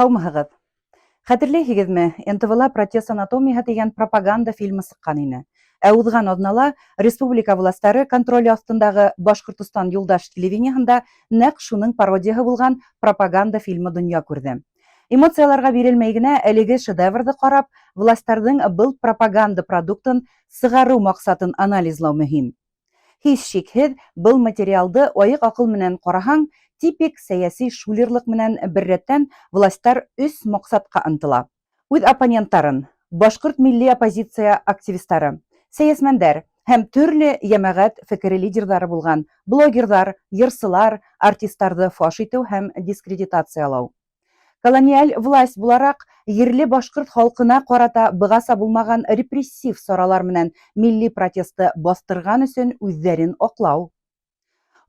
Һаумыһығыҙ! Хәтерләйһегеҙме, НТВ-ла «Протест анатомияһы» тигән пропаганда фильмы сыҡҡан ине. Ә уҙған аҙнала республика властары контроле аҫтындағы Башҡортостан юлдаш телевидениеһында нәҡ шуның пародияһы булған пропаганда фильмы донъя күрҙе. Эмоцияларға бирелмәй генә әлеге шедеврҙы ҡарап, властарҙың был пропаганда продуктын сығарыу маҡсатын анализлау мөһим. Һис шикһеҙ, был материалды айыҡ аҡыл менән ҡараһаң, типик сәйәси шулерлыҡ менән беррәттән властар өс маҡсатҡа ынтыла. Үҙ оппоненттарын, башҡорт милли оппозиция активистары, сәйәсмәндәр һәм төрлө йәмәғәт фекере лидерҙары булған блогерҙар, йырсылар, артистарҙы фаш итеү һәм дискредитациялау. Колониаль власть булараҡ, ерле башҡорт халҡына ҡарата бығаса булмаған репрессив саралар менән милли протесты баҫтырған өсөн үҙҙәрен аҡлау.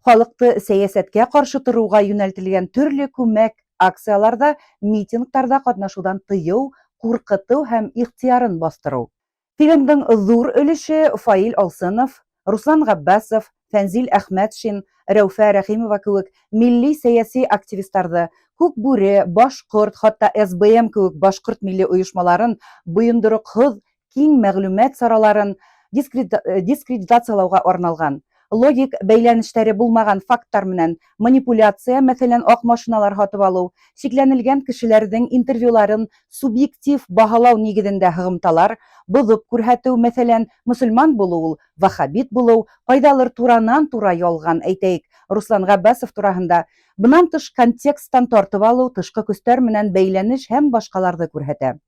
Халыҡты сәйәсәткә ҡаршы тороуға йүнәлтелгән төрлө күмәк акцияларҙа, митингтарҙа ҡатнашыуҙан тыйыу, ҡурҡытыу һәм ихтыярын баҫтырыу. Фильмдың ҙур өлөшө Фаил Алсынов, Руслан Ғәббәсов, Фәнзил Әхмәтшин, Рәүфә Рәхимова кеүек милли сәйәси активистарҙы, Күк бүре, Башҡорт, хатта СБМ кеүек башҡорт милли ойошмаларын бойондороҡһоҙ киң мәғлүмәт сараларын дискредитациялауға арналған. Логик бәйләнештәре булмаған факттар менән манипуляция, мәҫәлән, аҡ машиналар һатып алыу, шикләнелгән кешеләрҙең интервьюларын субъектив баһалау нигеҙендә һығымталар, боҙоп күрһәтеү, мәҫәлән, мосолман булыу ул, ваххабит булыу, ҡайҙалыр туранан-тура ялған, әйтәйек, Руслан Ғәббәсов тураһында, бынан тыш контексттан тартып алыу, тышҡы көстәр менән бәйләнеш һәм башҡаларҙы күрһәтә.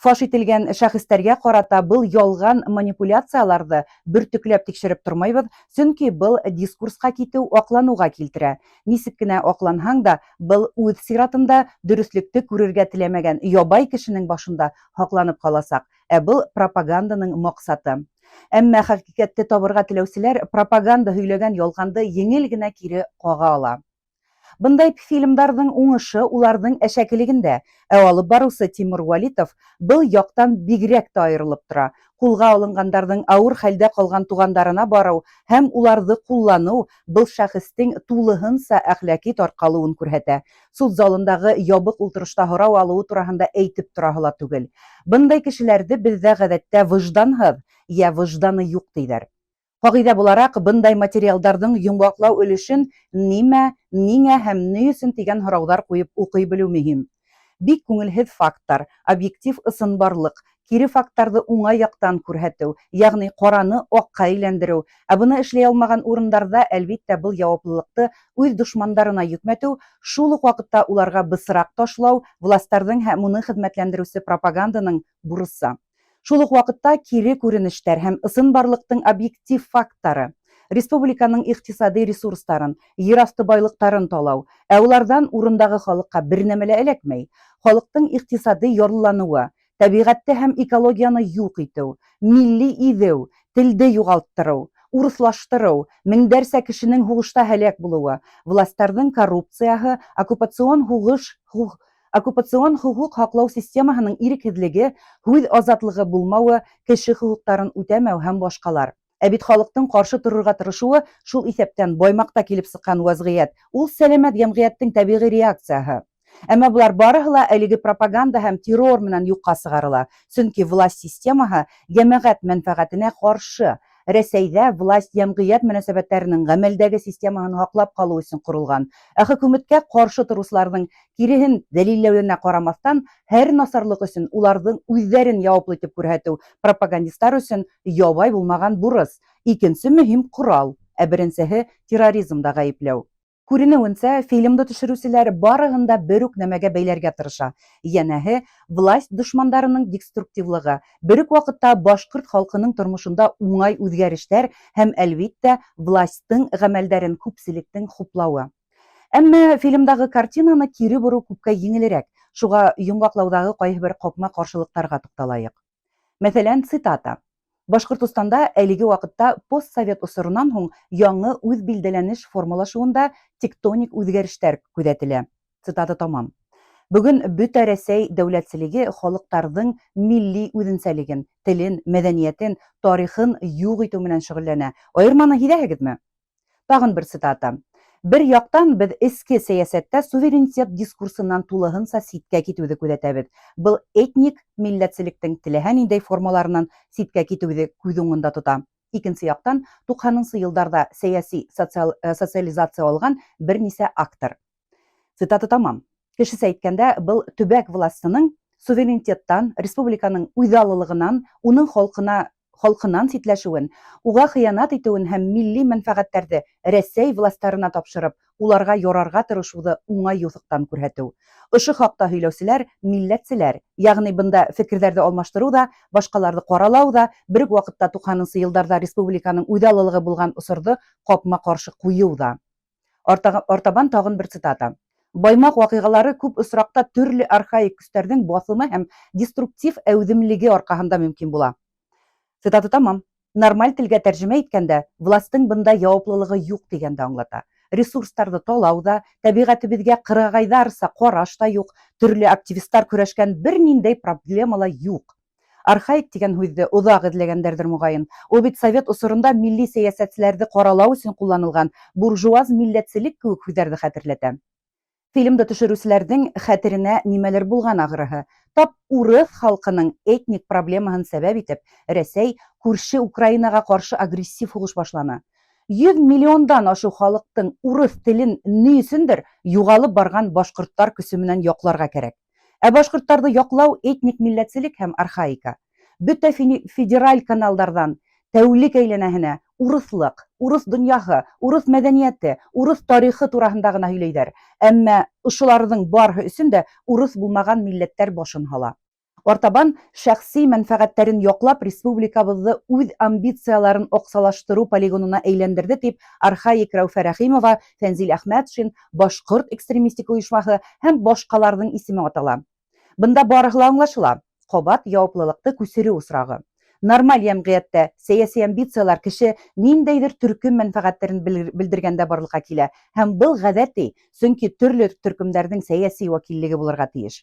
Фаш ителгән шәхестәргә ҡарата был ялған манипуляцияларҙы бөртөкләп тикшереп тормайбыҙ, сөнки был дискурсҡа китеү аҡланыуға килтерә. Нисек кенә аҡланһаң да, был үҙ сиратында дөрөҫлөктө күрергә теләмәгән ябай кешенең башында һаҡланып ҡаласаҡ, ә был пропаганданың маҡсаты. Әммә хәҡиҡәтте табырға теләүселәр пропаганда һөйләгән ялғанды еңел генә кире ҡаға ала. Бындай фильмдарҙың уңышы уларҙың әшәкелегендә, ә алып барыусы Тимур Вәлитов был яҡтан бигерәк тә айырылып тора. Ҡулға алынғандарҙың ауыр хәлдә ҡалған туғандарына барыу һәм уларҙы ҡулланыу был шәхестең тулыһынса әхлаки тарҡалыуын күрһәтә. Суд залындағы ябыҡ ултырышта һорау алыуы тураһында әйтеп тораһы ла түгел. Бындай кешеләрҙе беҙҙә ғәҙәттә выжданһыҙ йә выжданы юҡ тиҙәр. Ҡағиҙә булараҡ, бындай материалдарҙың йомғаҡлау өлөшөн нимә, ниңә һәм ни өсөн тигән һорауҙар ҡуйып уҡый белеү мөһим. Бик күңелһеҙ факттар, объектив ысынбарлыҡ, кире факттарҙы уңай яҡтан күрһәтеү, ягъни ҡараны аҡҡа әйләндереү, ә быны эшләй алмаған урындарҙа, әлбиттә, был яуаплылыҡты үҙ дошмандарына йөкмәтеү, шул уҡ ваҡытта уларға бысраҡ ташлау, властарҙың һәм уны хеҙмәтләндереүсе пропаганданың бурысы. Шул уҡ ваҡытта кире күренештәр һәм ысынбарлыҡтың объектив факттары, республиканың иҡтисади ресурстарын, ер аҫты байлыҡтарын талау, ә уларҙан урындағы халыҡҡа бер нәмә лә эләкмәй, халыҡтың иҡтисади ярлыланыуы, тәбиғәтте һәм экологияны юҡ итеү, милли иҙеү, телде юғалттырыу, урыҫлаштырыу, меңдәрсә кешенең һуғышта һәләк булыуы, властарҙың коррупцияһы, оккупацион һуғыш, Оккупацион хокук һаклау системаһының ирекһеҙлеге, һүҙ азатлығы булмауы, кеше хокуктарын үтәмәү һәм башкалар. Ә бит халыктың каршы торырга тырышуы, шул иҫәптән Баймакта килеп сыҡҡан вәзгыять, ул сәламәт йәмгыятьтең тәбиғи реакцияһы. Әмма болар барыһы ла әлеге пропаганда һәм террор менән юкка сыгарыла, чөнки власть системаһы йәмәгать мәнфәгатенә каршы, Рәсәйҙә власть йәмғиәт мөнәсәбәттәренең ғәмәлдәге системаһын һаклап ҡалыу өсөн ҡоролған, ә хөкүмәткә ҡаршы тороусыларҙың киреһен дәлилләүенә ҡарамаҫтан, һәр насарлыҡ өсөн уларҙың үҙҙәрен яуаплы итеп күрһәтеү пропагандистар өсөн ябай булмаған бурыс, икенсе мөһим ҡорал, ә беренсеһе терроризмда ғәйепләү. Күренеүенсә, фильмды төшөрөүселәр барыһын да бер үк нәмәгә бәйләргә тырыша, янәһе, власть дошмандарының деструктивлығы, бер үк ваҡытта башҡорт халҡының тормошонда уңай үҙгәрештәр һәм, әлбиттә, властың ғәмәлдәрен күпселектең хуплауы. Әмма фильмдағы картинаны кире бороу күпкә еңелерәк, шуға йомғаҡлауҙағы ҡайһы бер ҡапма-ҡаршылыҡтарға туҡталайыҡ. Мәҫәлән, цитата. Башҡортостанда әлеге ваҡытта постсовет осоронан һуң яңы үҙбилдәләнеш формалашыуында тектоник үҙгәрештәр күҙәтелә. Цитата тамам. Бөгөн бөтә Рәсәй дәүләтселеге халыҡтарҙың милли үҙенсәлеген, телен, мәҙәниәтен, тарихын юҡ итеү менән шөғөлләнә. Айырманы һиҙәһегеҙме? Тағын бер цитата. Бер яҡтан, беҙ эске сәйәсәттә суверенитет дискурсынан тулыһынса ситкә китеүҙе күҙәтәбеҙ. Был этник милләтселектең теләһә ниндәй формаларынан ситкә китеүҙе күҙ уңында тота. Икенсе яҡтан, туҡһанынсы йылдарҙа сәйәси социал, социализация алған бер нисә актор. Цитата тамам. Кешесә әйткәндә, был төбәк властының суверенитеттан, республиканың үҙаллылығынан, уның халҡына халҡынан ситләшеүен, уға хыянат итеүен һәм милли мәнфәғәттәрҙе Рәсәй властарына тапшырып, уларға ярарға тырышыуҙы уңай юҫыҡтан күрһәтеү. Ошо хаҡта һөйләүселәр милләтселәр, ягъни бында фекерҙәрҙе алмаштырыу ҙа, башҡаларҙы ҡаралау ҙа, бер үк ваҡытта туҡһанынсы йылдарҙа республиканың үҙаллылығы булған осорҙо ҡапма-ҡаршы ҡуйыу ҙа. Артабан тағын бер цитата. Баймаҡ ваҡиғалары күп осраҡта төрлө архаик көстәрҙең баҫымы һәм деструктив әүҙемлеге арҡаһында мөмкин була. Цитата тамам. Нормаль телгә тәржемә иткәндә, властың бында яуаплылығы юҡ тигәнде аңлата. Ресурстарҙы талау ҙа, тәбиғәтебеҙгә ҡырағайҙарса ҡараш та юҡ, төрлө активистар көрәшкән бер ниндәй проблема ла юҡ. Архаик тигән һүҙҙе оҙаҡ эҙләгәндәрҙер, моғайын. Ул бит совет осоронда милли сәйәсәтселәрҙе ҡаралау өсөн ҡулланылған буржуаз милләтселек кеүек һүҙҙәрҙе хәтерләтә. Фильмды төшөрөүселәрҙең хәтеренә нимәлер булған ахырыһы. Тап урыҫ халҡының этник проблемаһын сәбәп итеп, Рәсәй күрше Украинаға ҡаршы агрессив һуғыш башланы. 100 миллиондан ашыу халыҡтың урыҫ телен ни өсөндөр юғалып барған башҡорттар көсө менән яҡларға кәрәк. Ә башҡорттарҙы яҡлау этник милләтселек һәм архаика. Бөтә федераль каналдарҙан тәүлек әйләнәһенә урыҫлыҡ, урыҫ донъяһы, урыҫ мәҙәниәте, урыҫ тарихы тураһында ғына һөйләйҙәр. Әммә ошоларҙың барыһы өсөн дә урыҫ булмаған милләттәр башын һала. Артабан шәхси мәнфәғәттәрен яҡлап республикабыҙҙы үҙ амбицияларын аҡсалаштырыу полигонына әйләндерҙе тип архаик Рәүфә Рәхимова, Фәнзил Әхмәтшин, Башҡорт экстремистик ойошмаһы һәм башҡаларҙың исеме атала. Бында барыһы ла аңлашыла. Ҡабат яуаплылыҡты күсереү осрағы. Нормаль йәмғиәттә сәйәси амбициялар кеше ниндәйҙер төркөм мәнфәғәттәрен белдергәндә барлыҡҡа килә һәм был ғәҙәти, сөнки төрлө төркөмдәрҙең сәйәси вәкиллеге булырға тейеш.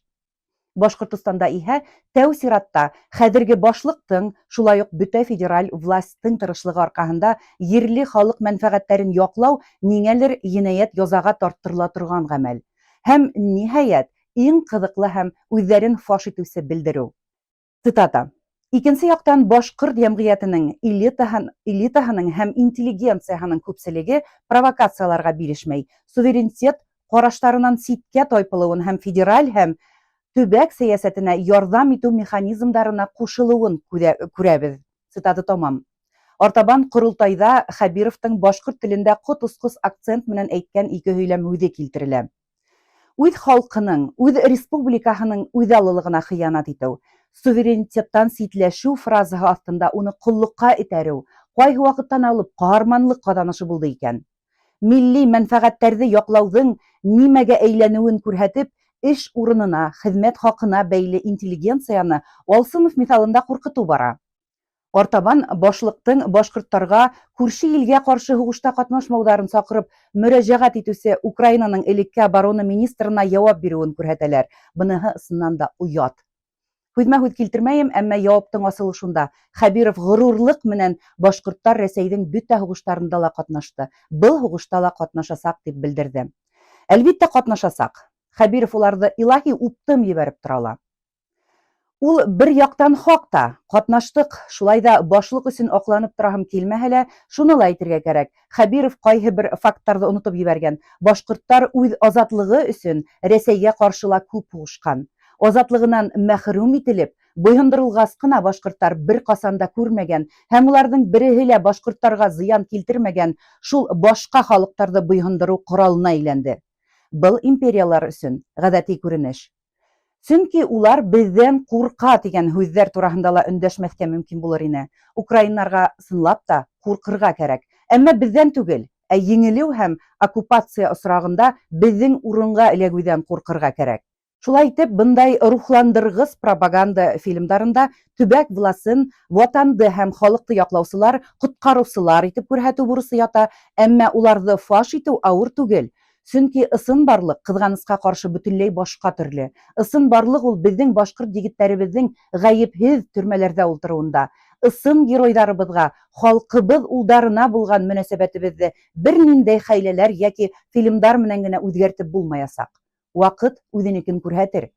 Башҡортостанда иһә тәү сиратта хәҙерге башлыҡтың, шулай уҡ бөтә федераль властың тырышлығы арҡаһында ерле халыҡ мәнфәғәттәрен яҡлау ниңәлер енәйәт язаға тарттырыла торған ғәмәл. Һәм ниһайәт, иң ҡыҙыҡлы һәм үҙҙәрен фаш итеүсе белдереү. Цитата. Икенсе яҡтан, башҡорт йәмғиәтенең элитаһының һәм интеллигенцияһының күпселеге провокацияларға бирешмәй, суверенитет ҡараштарынан ситкә тайпылыуын һәм федераль һәм төбәк сәйәсәтенә ярҙам итеү механизмдарына ҡушылыуын күрәбеҙ. Цитата тамам. Артабан ҡоролтайҙа Хәбировтың башҡорт телендә ҡот осҡос акцент менән әйткән ике һөйләм һүҙе килтерелә. Үҙ халҡының, үҙ республикаһының үҙаллылығына хыянат итеү, суверенитеттан ситләшеү фразаһы аҫтында уны ҡоллоҡҡа этәреү ҡайһы ваҡыттан алып ҡаһарманлыҡ ҡаҙанышы булды икән? Милли мәнфәғәттәрҙе яҡлауҙың нимәгә әйләнеүен күрһәтеп, эш урынына, хеҙмәт хаҡына бәйле интеллигенцияны Алсынов миҫалында ҡурҡытыу бара. Артабан башлыҡтың башҡорттарға күрше илгә ҡаршы һуғышта ҡатнашмауҙарын саҡырып мөрәжәғәт итеүсе Украинаның элекке оборона министрына яуап биреүен күрһәтәләр. Быныһы ысыннан да оят. Һүҙмә һүҙ килтермәйем, әммә яуаптың асылы шунда. Хәбиров ғорурлыҡ менән башҡорттар Рәсәйҙең бөтә һуғыштарында ла ҡатнашты. Был һуғышта ла ҡатнашасаҡ тип белдерҙе. Әлбиттә ҡатнашасаҡ. Хәбиров уларҙы илаһи уптым ебәреп тора ала. Ул бер яҡтан хаҡ та, ҡатнаштыҡ, шулай ҙа башлыҡ өсөн аҡланып тораһым килмәһә лә, шуны ла әйтергә кәрәк. Хәбиров ҡайһы бер факттарҙы онотоп ебәргән. Башҡорттар үҙ азатлығы өсөн Рәсәйгә ҡаршы ла күп һуғышҡан. Азатлығынан мәхрүм ителеп, буйһондоролғас ҡына башҡорттар бер ҡасан да күрмәгән һәм уларҙың береһе лә башҡорттарға зыян килтермәгән шул башҡа халыҡтарҙы буйһондороу ҡоралына әйләнде. Был империялар өсөн ғәҙәти күренеш. Сөнки улар беҙҙән ҡурҡа тигән һүҙҙәр тураһында ла өндәшмәҫкә мөмкин булыр ине. Украиннарға ысынлап та ҡурҡырға кәрәк. Әммә беҙҙән түгел, ә еңелеү һәм оккупация осрағында беҙҙең урынға эләгеүҙән ҡурҡырға кәрәк. Шулай итеп, бындай рухландырғыс пропаганда фильмдарында төбәк власын ватанды һәм халыҡты яҡлаусылар, ҡотҡарыусылар итеп күрһәтеү бурысы ята, әммә уларҙы фаш итеү ауыр түгел. Сөнки ысынбарлыҡ ҡыҙғанысҡа ҡаршы бөтөнләй башҡа төрлө. Ысынбарлыҡ ул беҙҙең башҡорт егеттәребеҙҙең ғәйепһеҙ төрмәләрҙә ултырыуында. Ысын геройҙарыбыҙға, халҡыбыҙ улдарына булған мөнәсәбәтебеҙҙе бер ниндәй хәйләләр йәки фильмдар менән генә үҙгәртеп булмаясаҡ. Ваҡыт үҙенекен күрһәтер.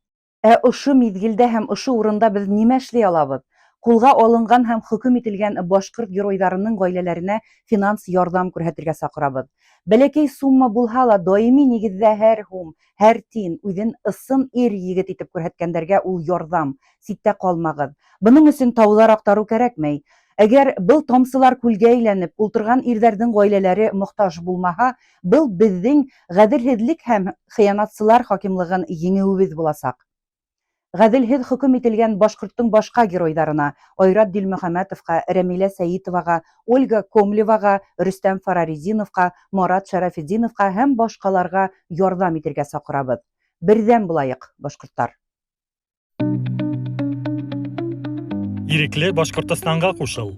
Ә ошо миҙгелдә һәм ошо урында беҙ нимә эшләй алабыҙ? Ҡулға алынған һәм хөкөм ителгән башҡорт геройҙарының ғаиләләренә финанс ярҙам күрһәтергә саҡырабыҙ. Бәләкәй сумма булһа ла, даими нигеҙҙә һәр һум, һәр тин үҙен ысын ир-егет итеп күрһәткәндәргә ул ярҙам, ситтә ҡалмағыҙ. Бының өсөн тауҙар аҡтарыу кәрәкмәй. Әгәр был тамсылар күлгә әйләнеп, ултырған ирҙәрҙең ғаиләләре мохтаж булмаһа, был беҙҙең ғәҙелһеҙлек һәм хыянатсылар хакимлығын еңеүебеҙ буласаҡ. Ғәҙелһеҙ хөкөм ителгән башҡорттоң башҡа геройҙарына Айрат Дилмөхәмәтовҡа, Рәмилә Сәйитоваға, Ольга Комлеваға, Рөстәм Фараретдиновҡа, Марат Шәрәфетдиновҡа һәм башҡаларға ярҙам итергә саҡырабыҙ. Берҙәм булайыҡ, башҡорттар! Ирекле Башҡортостанға ҡушыл!